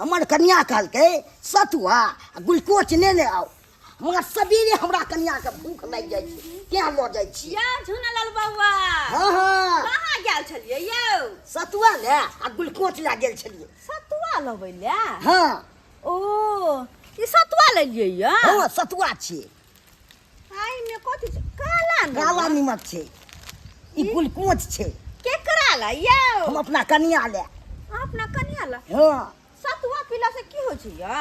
हमर कनिया कहलकै सतुआ आ ग्लूकोज नेने आउ, मगर सबेरे हमरा कनिया के भूख लागि जाइ छै, तें लऽ जाइ छी। यौ झुनलाल बौआ। हँ हँ। कहाँ गेल छलियै यौ? सतुआ ले आ ग्लूकोज लए गेल छलियै। सतुआ लबै ले? हँ। ओ ई सतुआ लेलियै यौ? हँ, सतुआ छियै। एहिमे कथी छै? काला नमक। काला नमक छै, ई ग्लूकोज छै। केकरा ला यौ? हम अपना कनिया ले। अपना कनिया ला? हँ। सतुआ पीला से की होइ छै यौ?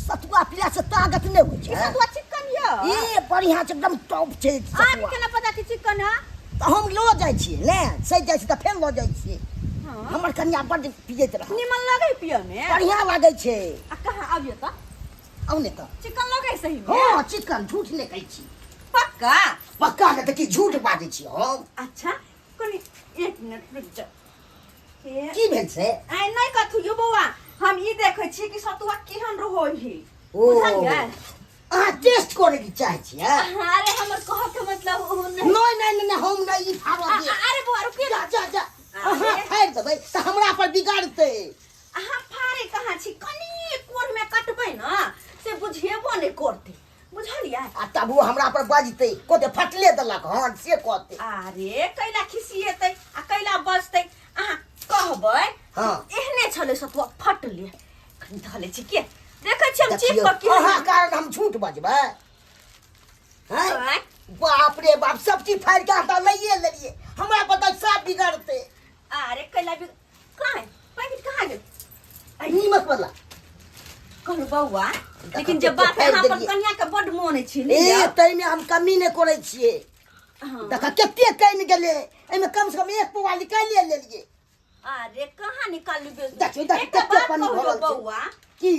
सतुआ पीला से ताकत नहि होइ छै। ई सतुआ चिकन यौ? ई बढ़िया छै, एकदम टॉप छै सतुआ। अहाँके केना पता कि चिकन है? तऽ हम लऽ जाइ छियै ने, सहि जाइ छी तऽ फेर लऽ जाइ छियै। हँ। हमर कनिया बड्ड पियैत रहै। निमन लगै पियऽ मे? बढ़िया लागै छै। आ कहाँ अबियौ तऽ? आउ ने तऽ। चिकन लगै सही मे? हँ चिकन, झूठ नहि कहै छी। पक्का? पक्का नहि तऽ की झूठ बाजै छी हम? अच्छा कनि एक मिनट रुकि जाउ। की भेल से? आइ नहि कथू यौ बौआ, हम ई देखै छी कि सतुआ केहन रहै है। ओ। बुझलियै? अहाँ टेस्ट करे के चाहै छियै? अरे हमर कहऽ के मतलब ओ नहि। नहि नहि नहि, हम नहि ई फाड़ऽ देब। अरे बौआ रुकिए जा जा जा, अहाँ फाड़ि देबै तऽ हमरा पर बिगड़तै। अहाँ फाड़े कहाँ छी, कनि कोर में कटबै ने से बुझेबो नहि करतै, बुझलियै? आ तब ओ हमरा पर बजतै, कहतै फटले देलक हन, से कहतै। अरे कैला खिसिएतै आ कैला बजतै? अहाँ कहबै हँ। एहने छलै सतुआ फटले, कनि धऽ लै छी के देखै छी हम चीप देखियौ, कऽ की अहाँ कारण हम झूठ बजबै? हैं? आँय? बाप रे बाप, सब चीज फाड़ि के अहाँ तऽ लैए लेलियै, हमरा पता सब बिगड़तै। अरे कैला बिग कहाँ है? पैकेट कहाँ गेल? नीमक वाला। कहलहुँ बौआ, लेकिन जे बात है, फाड़ि अहाँ अपन देलियै। कनिया के बड्ड मोन अछि ने ए यौ? ताहिमे हम कमी नहि करै छियै। हाँ। देखा कते कमि गेलै, एहिमे कम से कम एक पौआ निकालिए लेलियै। अरे कहाँ निकालली बेस? देखियौ, देखियौ, एकटा कते बात पानि कहू यौ भरल छै। बौआ। की?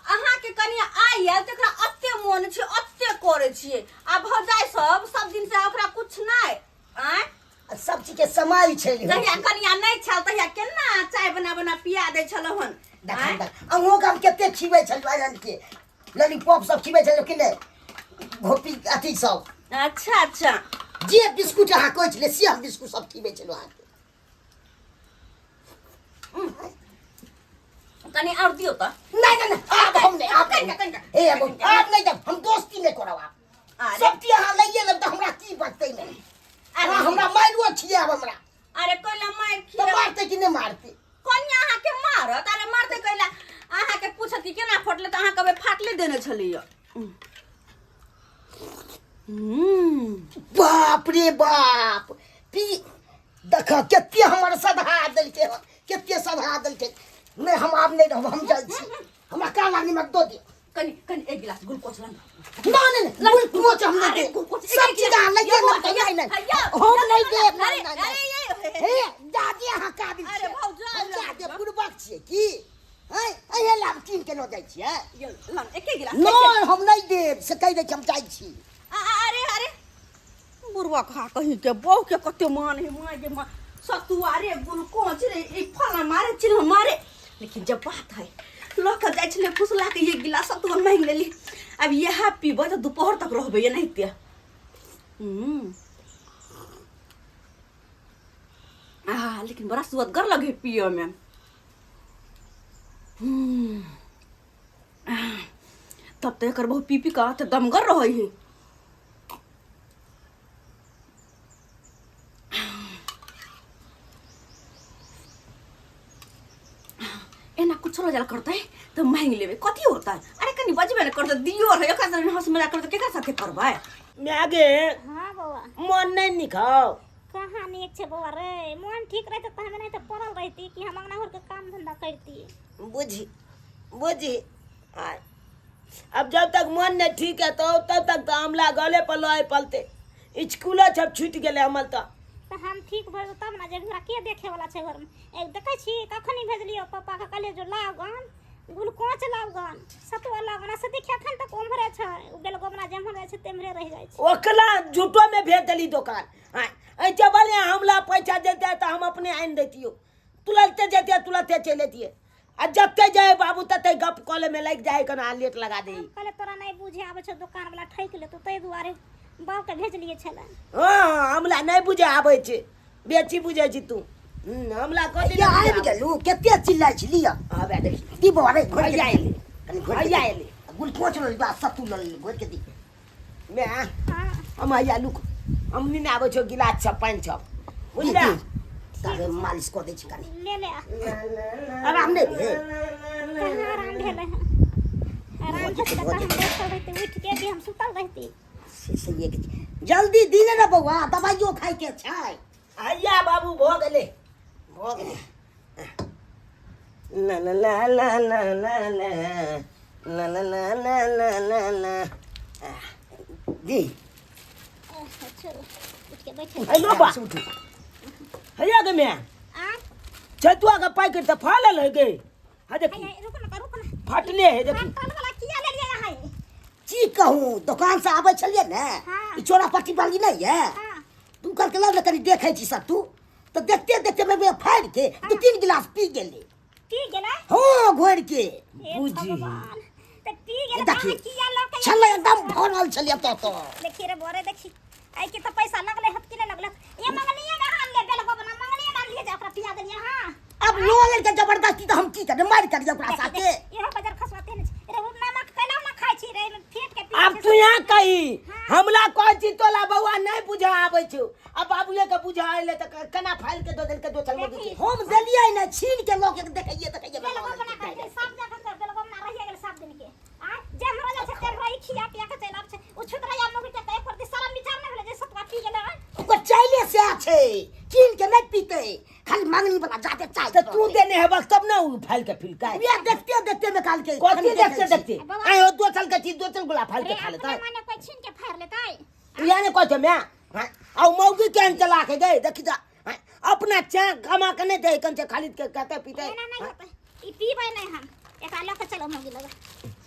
अहाँके कनिया आइ आयल तकरा अते मोन छै, अते करै छियै, आ भौजाइ सब सब दिन से ओकरा कुछ नहि। आँय? आ सब चीज के समय छै। जहिया कनिया नहि छल तहिया केना चाय बना बना पिया दै छलहुँ हन? देख, आँय? देख, अहूँके हम कते खिबै छलहुँ, आइरन के लॉलीपॉप सब खिबै छलहुँ कि नहि, घोपी अथी सब। अच्छा अच्छा। जे बिस्कुट अहाँ कहै छलियै से हम बिस्कुट सब खिबै छलहुँ अहाँके। कनि आओर दियौ तऽ। नहि नहि नहि, आब हम नहि, आब कनिका, नहि। कनिका। हे, आब आब नहि देब, हम दोस्ती नहि करब आब। अरे। सब चीज अहाँ लैए लेब तऽ हमरा की बचतै? नहि, अरे। अहाँ हमरा मारियो छियै आब हमरा। अरे कैला मारि तऽ खिया? मारतै कि नहि मारतै? कनिया अहाँके मारत? अरे मारतै कैला? अहाँके पूछत कि केना फटलै तऽ अहाँ कहबै फाटले देने छलैया। बाप रे बाप, पी देख कते हमर सधा देलकै हन, कते सधा देलकै। नहि, हम आब नहि रहब, हम जाइ छी, हमरा काला निमक दऽ दिअ। कनि कनि एक गिलास ग्लूकोज ला। नहीं नहीं नहीं, ग्लूकोज हम नहीं अरे, देब। ग्लूकोज एक सब एक चीज गिलास। अहाँ लइए यौ, लेब तऽ यौ, नहीं, नहीं। यौ, हम नहीं यौ, देब, अरे, नहीं, नहीं, अरे, नहीं। यौ, हे, दादी, अहाँ काबिल अरे, छियै। भौजाई हम लग जादे जाउ। बुड़बक छियै की? हैं? एहे ला हम कीन के लऽ जाइ छियै। यौ, ला, एके गिलास, नहीं, एके। हम नहीं देब, से कहि दै छी, हम जाइ छी। अरे, अरे, बुढ़वा खा कहीं के बहू के कते मान है, माँ के माँ, सतुआ रे, ग्लूकोज रे, ई फला मारे, चिल्ला मारे। लेकिन जब बात है लऽ कऽ जाइ छलै फुसला के एक गिलास सतुआ मांगि लेली, अब इएह पीबै तऽ दोपहर तक रहबै एनाहिते। आ लेकिन बड़ा सुअदगर लगे पियऽ में। तब तऽ एकर बहुत पी पी कऽ तऽ दमगर रहै है। एना कुछ रोजल करतै तऽ मांगि लेबै, कथी होतै? अरे कनि बजबे ने करतै, दियो रहै ओकरा संगे हँस मजाक करतै, केकरा साथे करबै? माय गे। हाँ बौआ। मन नहीं निकाओ। कहाँ नीक छै बौआ रे, मन ठीक रहते तऽ हम एनाहिते पड़ल रहती कि हम अंगना घर के काम धंधा करती। बुझी बुझी, आय अब जब तक मन नहीं ठीक है तो तब तक तो आमला गले पर लोहे पलते, स्कूलो सब छूट गेले हमर तो। तऽ हम ठीक भऽ जेबै तब ने, जे हमरा के देखे वाला छै घरमे? एक देखै छी कखनी भेजलियो पप्पा के, कहलियै जो लाउ गन ग्लूकोज, लाउ गन सतुआ, लाउ गन, से देखिए अखन तक ओम्हरे छै, ओ बेलगोबना जेम्हर जाइ छै तेम्हरे रहि जाइ छै। ओकरा झूठो में भेज देली दोकान। आय ऐसे बोले हमला पैसा देते तऽ हम अपने आनि दैतियो, तुरंते जैतियै तुरंते चलि अयतियै। आ जते जाए बाबू तते गप कऽ में लागि जाए, कना लेट लगा दे। हम कहलियै तोरा नहि बुझे आबै छौ, दोकान वाला ठकि लेतौ, ताहि दुआरे बाबूके भेजलियै छलै। हँ, हमरा नहि बुझे आबै छै, बेसी बुझै छी तू। हमरा कथी या आबि गेलू कते चिल्लाइ छी लिअ आबे देखी दी बौआ रे घोरि के हैया दी। एलै। कनि घोरि के हैया दी। एलै। ग्लूकोज लऽ लिअ सत्तू लऽ लिअ घोरि के दी मैं हाँ हम हैया लुक हम नहीं आबै छौ गिलास छ पानि छ बुझला दी, दी। ताबे मालिश कऽ दै छी कनि ले ले आराम नहि भेल कहाँ आराम भेलै हँ आराम भऽ जेतै, होतै भऽ तऽ हम जेतै। बैठल रहिती उठि के भी हम सुतल रहिती से सहिए के छै। जल्दी दी ने बौआ दवाइयो खाइके छै हैया बाबू भऽ गेलै भऽ गेलै ला ला ला ला ला ला ला ला ला ला ला ला ला ला दी चलो उठ के बैठे हेलो बा से उठू हैया गे मैं आ चतुआ के पैकेट तऽ फाड़ल है गे हा देखी हैया रुको ना रुको ना फटले है देखी फाटल वाला किया ले लिया है की कहूँ दोकान से आबै छलियै ने हाँ। ई चोरा पट्टी वाली नहीं है हाँ तू कहलकै लाउ ने कनि देखै छी सत्तू तऽ देखते देखते में फाड़ि के दू तीन गिलास पी गेली पी गेलै हँ घोरि के हे बुझी। भगवान तऽ पी गेलै देखी। अहाँ किया लऽ के छलै एकदम भरल छलियै तऽ तऽ देखी रे बोरे देखी ऐ के तऽ पैसा लगलै हत कि नहि लगलै ये मंगलिए में आन ले बेल गोबना मंगलिए में आन लिए जा ओकरा पिया देलिए हां अब लो लेलकै जबरदस्ती तऽ हम की करबै मारि करियै ओकरा साथे इहो बजर खसवाते ने छै रे उ नमक कैला ना खाइ छी रे एहिमे फेट के पी आब तू यहाँ कही हमला कहै छी तोला बौआ नहि बुझा आबै छौ आ बाबुए के बुझा एलै तऽ केना फाइल के दऽ देलकै दोसर मोदी के हम देलियै ने छीन के लऽ के देखैये देखैये बेल गोबना करके सब जगह के बेल गोबना रहिए गेल सब दिन के आ जे हमरा जाइ छै तेमरा ई खिया पिया के चलि आबै छै ओ छुतरैया मौगी के तऽ एक प्रति शरम विचार नहि भेलै जे सतुआ पी गेलै हन ओकर चाइले सएह छै कीन के नहि पीतै खाली मांगनी वाला जाते चाय तऽ तू देने हेबक तब ने ओ फाइल के फिलका उएह देखते देखते में काल के कथी देखते देखते आइ हो दोसल के चीज दोसल गोला फाइल रे के खा अपने लेतै माने कोई छीन के फाड़ लेतै इएह ने कहै छौ माय हाँ, आ मौगी केहन चला के गई देखी तऽ हाँ, अपना चा कमा के नहि दै कन से खाली के कहते पीते एना नहि होतै ई पीबै नहि हम एकरा लऽ के चलो मौगी लग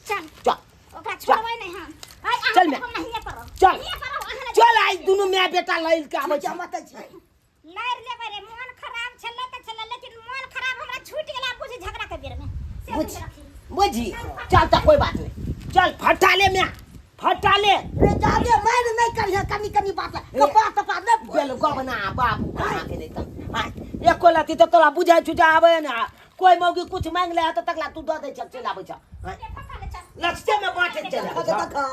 चल चल ओकरा छोड़बै नहि हम आइ अहाँ चल माय। देखो नहिये पर चल। नहिये पर अहाँ नहि चल आइ दुनू माय बेटा लड़ि के आबै छै जमतै छै लड़ि लेबै रे मोन खराब छलै तऽ छलै लेकिन मोन खराब हमरा छूटि गेला बुझी झगड़ा के बेर में से बुझ बुझि रखी बुझी चल तऽ कोई बात नहीं चल फटा ले माय फटा ले रे जादे मारि नहि करिहे कनि कनि बात कपार तपार नहि फोड़। बेल गबना बाबू कहाँ के नहीं तऽ हाँ, एको लती तऽ तोरा बुझाइ छौ जे आबै ने कोई मौगी कुछ मांग ले तऽ तकला तू दऽ दै छ चलि आबै छ हाँ, ले फंसा ले चल लक्ष्य में बाँटे चलि आबै देखऽ छ देखऽ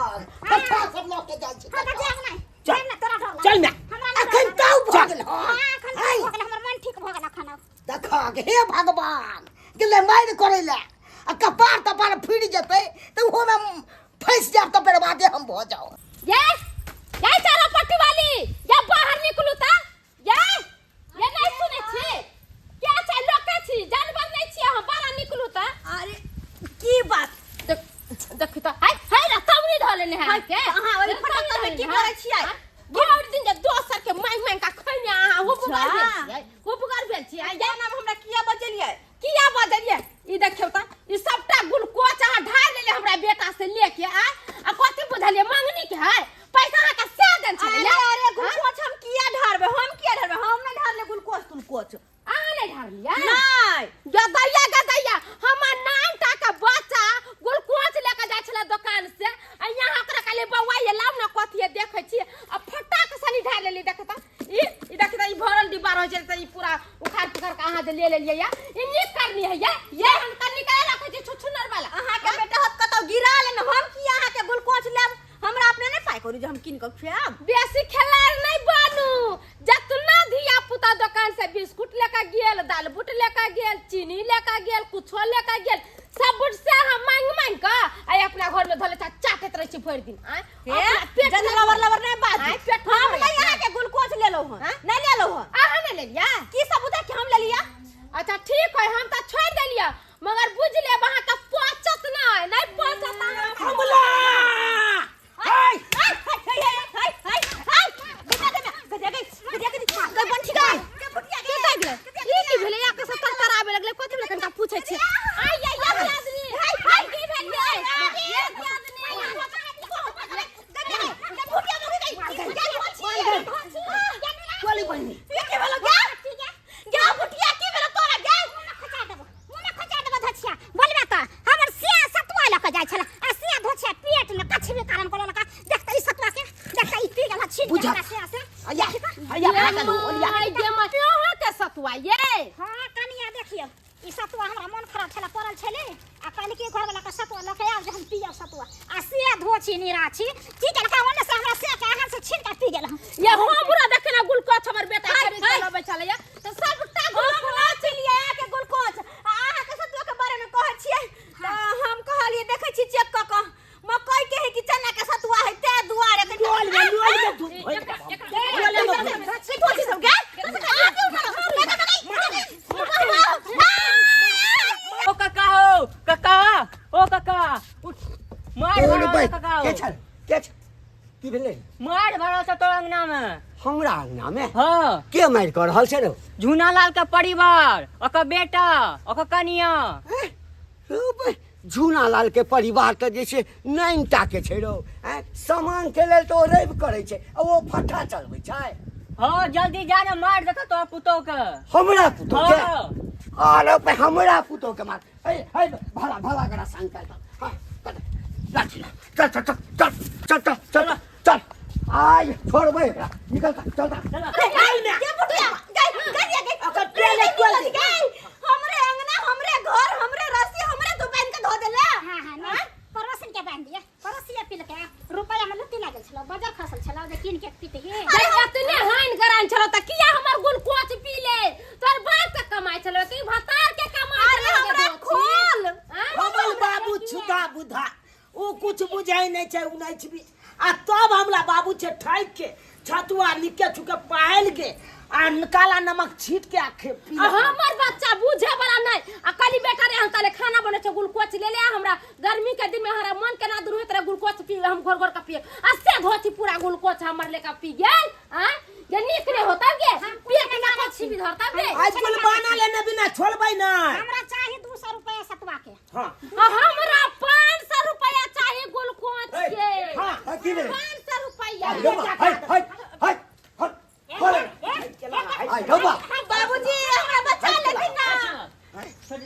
कट्ठा सब लऽ के जाइ छै हँ तऽ जायब नहि चल। जायब नहि तोरा डर लागल। चल माय। हमरा नहि डर अखन लागल। ताऊ भऽ गेल हँ अखन हँ ताऊ भऽ गेल हमर मन ठीक भऽ गेल अखन आब देखऽ हे भगवान गेलै मारि करै लए आ कपार तपार फुटि जेतै तऽ ओहोमे फँसि जायब तऽ बर्बादे हम भऽ जाउ ये ये चारा पट्टी वाली ये बाहर निकलू ता ये ये नहीं सुनै छी क्या छै लोके छी जानवर नहीं छी अहाँ बाहर निकलू ता अरे की बात देख देखी त हाय हाय रे तौनी धऽ लेने है के अहाँ ओहि फटक्कर में की करै छियै? भरि दिन जे दोसर के मांगि मांगि के खैने अहाँ हुबगर भेल अच्छा। छियै हुबगर भेल छियै ये नाम हमरा किया बजेलियै किया बजलियै ई देखियौ त ई सबटा ग्लूकोज अहाँ ढारि लेलियै हमरा बेटा से लेके आ आ कथी बुझलियै मंगनी के है पैसा अहाँके से देन छलै अरे अरे ग्लूकोज हम किया ढारबै हम किया ढारबै हम नहि ढारले ग्लूकोज तुलकोज अहाँ नहि ढारलियै नहि गदैया गदैया हमर नानटा के बच्चा ग्लूकोज लेके जाइ छलै दोकान से आ यहाँ ओकरा कहलियै बौआ ये लाउ ने कथी देखै छियै आ फटाक सनी ढारि लेलियै देखै तऽ ई ई देखी तऽ ई भरल डिब्बा रहै छै तऽ ई पूरा उखाड़ पुखाड़ के अहाँ जे ले लेलियै या ई नीक करनी है ये ये हम करनी के रखै छी छुछुनर वाला अहाँके बेटा हत कतौ गिरा लेने हम किया अहाँके ग्लूकोज लेब हमरा अपने नहि पाइ करू जे हम कीन कऽ खुआब बेसी खेलाड़ नहि बनू जतना धिया पुता दोकान से बिस्कुट लेके गेल दाल बुट लेके गेल चीनी लेके गेल कुछो लेके गेल सब बुट से हम मांग मांग के आ अपना घर में धले चाटैत रहै छी भरि दिन आँय हे अपना पेट जन लवर लवर नहीं बात आँय, पेट हम भरल नहीं अहाँ के ग्लूकोज लेलो हन हाँ? नहीं लेलो हन अहाँ नहि लेलियै की सबूत है कि हम लेलिया अच्छा ठीक है हम तऽ छोड़ि देलियै मगर बुझ लेब अहाँके पचत नहि नहि पचत अहाँ हमला हाय हाय हाय हाय हाय हाय हाय बेटा दे गदिया गई गदिया गई गई बंठी गई के दागि गेलै ई की भेलै या के सब तरतराबे लगलै कथी भेलै कनिका पूछै छियै आइ या या दियादनी आइ की भेलै ये दियादनी चली बहिनी बोलबे तऽ हमर सिया सतुआ लऽ कऽ जाइ छलै आ सिया धोछिया पेटमे कछबे कारण कऽ लेलक देखते ई सतुआ के देखते ई पी गेल छीन के हमरा सिया से हैया हैया फाटल हो ओलिया आइ गे माय अहाँ के सतुआ ये कि घर वाला के सतुआ लऽ के आउ जे हम पियब सतुआ आ से धो छी निरा छी की केलका ओने से हमरा से के अहाँ से छीन के पी गेल हन ये हमरा देखे ना गुलकोच हमर बेटा खरीद के लबै छलैया तऽ सबटा ग्लूकोज लिए अहाँके ग्लूकोज आ अहाँके सतुआ के बारे में कहै छियै तऽ हम कहलियै देखै छी चेक कऽ कऽ मकई के है कि चना के सतुआ है ते दुआरे के लोल में लोल में धूप होइत कथी सब गे ओ काका हो काका ओ काका उठ मार ओ भरल भाई काका के हो छल के छल की भेलै मार भरल छ तोर अंगना में हमरा अंगना में हाँ के मारि कऽ रहल छै रौ झूना लाल के परिवार ओकर बेटा ओकर कनिया हैं? रौ बे, झूना लाल के परिवार तऽ जे छै नैन टा के छै रौ हैं? सामान के लेल तऽ ओ रवि करै छै आ ओ फट्ठा चलबै छै हाँ जल्दी जा ने मार देता तो पुतोह के हमरा पुतोह के हाँ अरे बे, हमरा पुतोह के मार है है भला भला करा संग कर हाँ कर लाठी ला। चल चल चल चल चल चल चल चल आय छोड़बै एकरा निकल चल चल के बुढ़िया गई गई गई ओकर पेले खोल दे। हमरे अंगना हमरे घर हमरे रस्सी हमरे तू बांध के धो देले हाँ हाँ नहीं पड़ोसिन के बांध दिया पड़ोसिया पी लके रुपया में लुत्ती लागल छलो बजर खसल छलो जे कीन के पीते ही जब एतने हानि करान छलो त किया हमर गुलकोच पी ले तोर बाप के कमाई छलो तू भतार के कमाई अरे छलो हमरा खोल हमर बाबू छुधा बुधा ओ कुछ बुझै नहि छै उन्नैस बीस आ तब हमरा बाबू छै ठकि के छतुआ निके छुके पायल के आ काला नमक छीट के आ खे पी आ हमर बच्चा बुझे वाला नहीं आ कली बेटा रे हम ताले खाना बने छै ग्लूकोज ले ले आ हमरा गर्मी के दिन में हमरा मन केना दूर होइत रहे ग्लूकोज पी हम घोर घोर के पिए आ से धोती पूरा ग्लूकोज हमर लेके पी गेल आ जे नीक नहीं होता गे पेट में कुछ भी धरता गे आज गुलबाना लेने बिना छोड़बै नहि हमरा चाही 200 रुपया सतुआ के हाँ आ हमरा 500 रुपया चाही ग्लूकोज के हाँ हाँ, की भेलै 500 रुपया है है है है है आय रौबा बाबूजी हमरा बचा लेथिन ना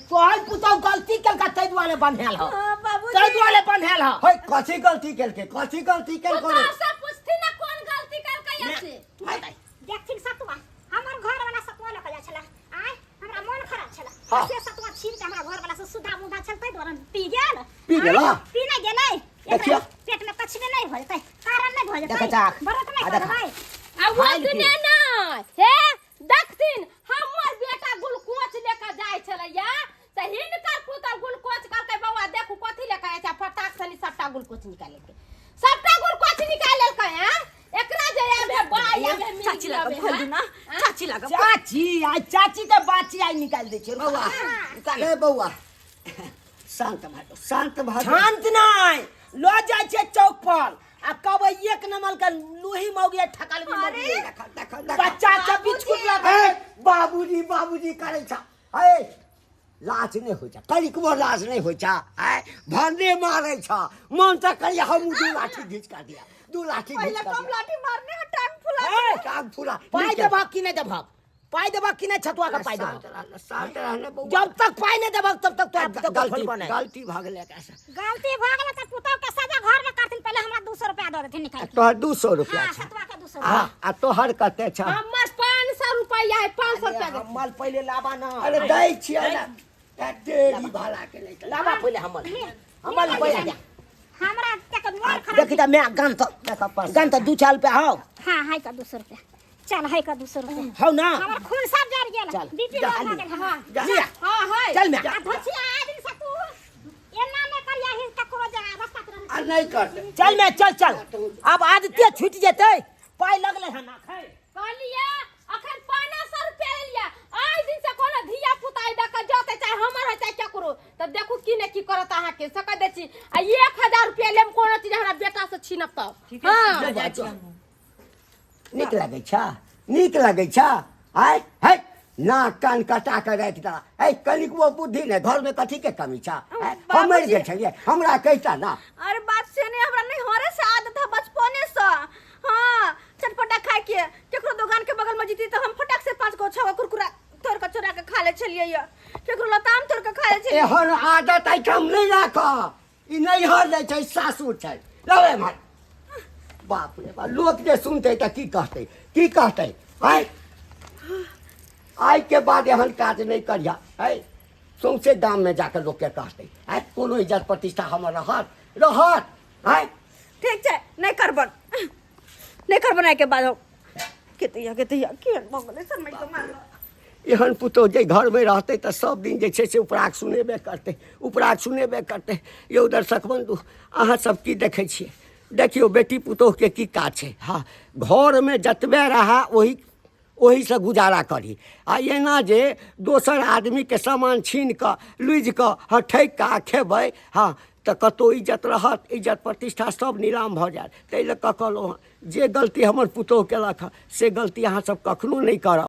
तोहर पुतहु गलती केलका ताहि दुआरे बन्हायल हौ हाँ, बाबूजी ताहि दुआरे बन्हायल हौ है कथी गलती केलकै कथी गलती केलकै रे? पुतोह से पूछथिन ना कौन गलती करकै से देखथिन सतुआ हमर घर वाला सतुआ लऽ के जाइ छला आय हमरा मन खराब छला हाँ। से सतुआ छीन के हमरा घर वाला से सुधा मुधा छल ताहि दुआरे पी गेल पी गेला? आय, पी नहि गेलै एकरा देखियौ। पेट में कछबे नहि भऽ जेतै कारण नहि भऽ जेतै देखो चाक। व्रत नहि आ देखा। करबै आ ओतने नहि हे देखथिन हमर बेटा ग्लूकोज लेके जाइ छलैया तऽ हिनकर पुतहु ग्लूकोज कहलकै बौआ देखू कथी लेके जाइ छै फटाक सनी सबटा ग्लूकोज निकालि लेलकै सबटा ग्लूकोज निकालि लेलकै हैं एकरा जे आबे बाई आबे मिल चाची लगा खोल दू ना चाची लगा चाची आइ चाची के बाची आइ निकालि दै छियै बौआ निकाल ए बौआ शांत भऽ जाउ शांत भऽ जाउ शांत नहि लऽ जाइ छै चौक पर आ कहबै एक नंबर के लूही मौगी ठकल भी मौगी देख देख देख बच्चा सब बिस्कुट लऽ ए बाबूजी बाबूजी करै छ ए लाज नहि होइ छ कनिकबो लाज नहि होइ छ आय भन्ने मारै छ मन तऽ करिया हम दू लाठी घीच कऽ दिया दू लाठी घीच पहले कऽ कम दिया लाठी मारने है टांग फुला ए, टांग फुला पाइ देबहक कि नहि देबहक पाइ देबहक कि नहि छतुआ के पाइ शांत देबहक रहना शांत रहना बौआ जब तक पाइ नहि देबहक तब तक तोरा पुतहु के गलती खोलबो नहि गलती भऽ गेलै एकरा से गलती भऽ गेलै तऽ पुतहु के सजा घर में करथिन पहिले हमरा 200 रुपया दऽ देथिन निकालि के तोहर 200 रुपया हाँ छ सतुआ के 200 आ आ तोहर कते छ हमर 500 रुपया है 500 रुपया दे। हमर पहिले लाबा ना अरे दै छियै ने तेरी भाला के नहि लाबा पहिले हमर हमर पहिले जा हमरा तक मोर खराब देखी तऽ मैं गान तऽ गान तऽ दू चार रुपया हौ हाँ है का 200 रुपया चल है का 200 रुपया हौ ना हमर खून सब जर गेल चल, बीपी जा, लो भऽ गेल हाँ लिया हाँ है चल मैं आ धोछिया आए दिन से तू एना नहि करिया ही ककरो जे रास्ता पर आ नहि करतै चल मैं चल चल आब आदते छूटि जेतै पाइ लगलै हन आखै कहलियै अखन 500 रुपया लेलियै आइ दिन से कोनो धिया पुता आइ दऽ कऽ जतै चाहे हमर है चाहे केकरो तऽ देखू की ने की करत अहाँके से कहि दै छी आ 1000 रुपया लेब कोनो चीज हमरा बेटा से छीनब तब हाँ नीक लगै छ नीक लगै छ आय है नाक कान कटा के राखि देला है कनिकबो बुद्धि नहि घरमे कथी के कमी छ आँय, हम मरि गेल छलियै हमरा कहिता ना अरे बात से नहीं हमरा नहीं हरे से आदत है बचपने से हाँ चटपटा खाए के केकरो दुकान के बगल में जीती तो हम फटाक से पांच गो छह गो कुरकुरा तोड़ के चोरा के खा ले छलियै ये केकरो लताम तोड़ के खा ले छलियै एहन आदत एहिठाम नहि राख ई नैहर नहि छै सासुर छै लौ एम्हर बाप रे बाप लोक जे सुनतै तऽ की कहतै की कहतै आय आइ के बाद एहन काज नहि करिह है सौंसे गाममे जाकऽ लोकके कहतै आँय, कोनो इज्जत प्रतिष्ठा हमर रहत रहत आँय? ठीक छै, नहि करबन, नहि करबन। आइके बाद हम के तैया के तैया के भऽ गेलै समय के मारल। एहन पुतोह जे घरमे रहतै तऽ सब दिन जे छै से उपराग सुनेबे करतै, उपराग सुनेबे करतै। यौ दर्शक बन्धु, अहाँ सब की देखै छियै? देखियौ बेटी पुतोहके की काज छै। हँ, घरमे जतबे रहए ओहीसँ गुजारा करी, आ एना जे दोसर आदमीके सामान छीन कऽ लुझि कऽ, हँ, ठकि कऽ आ खेबै, हँ, तऽ कतहु इज्जत रहत? इज्जत प्रतिष्ठा सब नीलाम भऽ जायत। ताहि लऽ कऽ कहलहुँ हँ, जे गलती हमर पुतोहु केलक हँ से गलती अहाँ सब कखनो नहि करब।